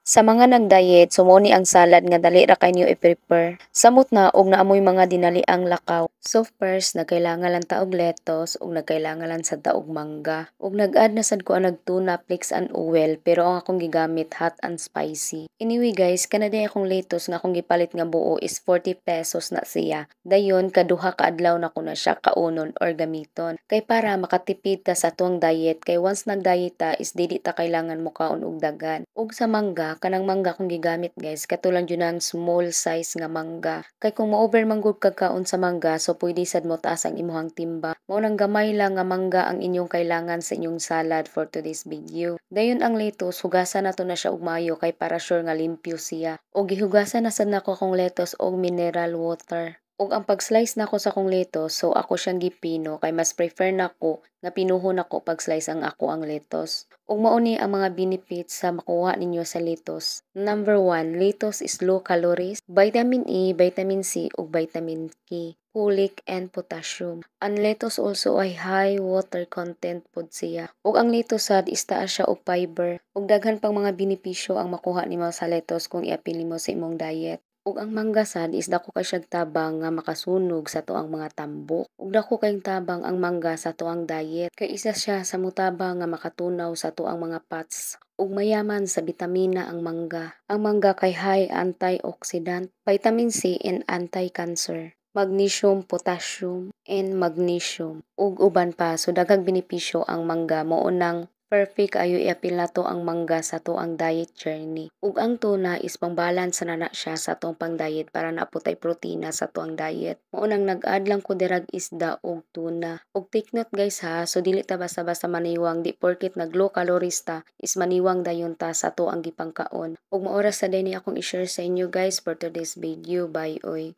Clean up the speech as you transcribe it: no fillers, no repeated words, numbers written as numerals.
Sa mga nag-diet, so mao ni ang salad nga dali ra kay niyo i-prepare. Samot na og naamoy mga dinali ang lakaw. So first, nagkailangan lang ta og lettuce ug nagkailangan lang sad ta og mangga. Ug nag-add na sad ko anag tuna flakes and oil, pero ang akong gigamit hot and spicy. Anyway guys, kana diay akong lettuce nga akong gipalit nga buo is 40 pesos na siya. Dayon kaduha ka adlaw na ko na siya kaunon or gamiton. Kay para makatipid ta sa atuang diet, kay once nag-diet ta is dili ta kailangan mokaon og daghan. Ug sa mangga, kanang mangga akong gigamit guys, kato lang jud ang small size nga mangga. Kay kung ma-over man gud kag kaon sa mangga, so pwede sad mo taas ang imong timba. Mao nang gamay lang nga mangga ang inyong kailangan sa inyong salad for today's video. Dayon ang lettuce, hugasan nato na siya og maayo kay para sure nga limpyo siya. Og gihugasan na sad nako akong lettuce og mineral water. Ug ang pag-slice nako sa akong lettuce, so ako siyang gipino kay mas prefer nako nga pinuhon nako pag-slice ang ako ang lettuce. Ug mao ni ang mga benefits sa makuha ninyo sa lettuce. Number 1, lettuce is low calories, vitamin E, vitamin C ug vitamin K, folic and potassium. Ang lettuce also ay high water content pod siya. Ug ang lettuce sad is taas siya og fiber. Ug daghan pang mga benepisyo ang makuha nimo sa lettuce kung iapil nimo sa imong diet. Ug ang mangga sad is dako kay siyag tabang nga makasunog sa atuang mga tambok. Ug dako kayong tabang ang mangga sa atuang diet kay isa siya sa motabang nga makatunaw sa atuang mga fats. Ug mayaman sa bitamina ang mangga. Ang mangga kay high antioxidant, vitamin C and anti-cancer, magnesium, potassium, and magnesium ug uban pa. So daghang benepisyo ang mangga, mao nang perfect ayo iapil nato ang mangga sa atuang diet journey. Ug ang tuna is pang-balance na na siya sa atong pang-diet para naa pud tay protina sa atuang diet. Mao nang nag-add lang ko dirag isda ug tuna. Ug take note guys ha, so dili ta basta-basta maniwang, di porket nag low calories ta is maniwang dayon ta sa atoang gipangkaon. Ug mao ra sad ni akong i-share sa inyo guys for today's video. Bye oy.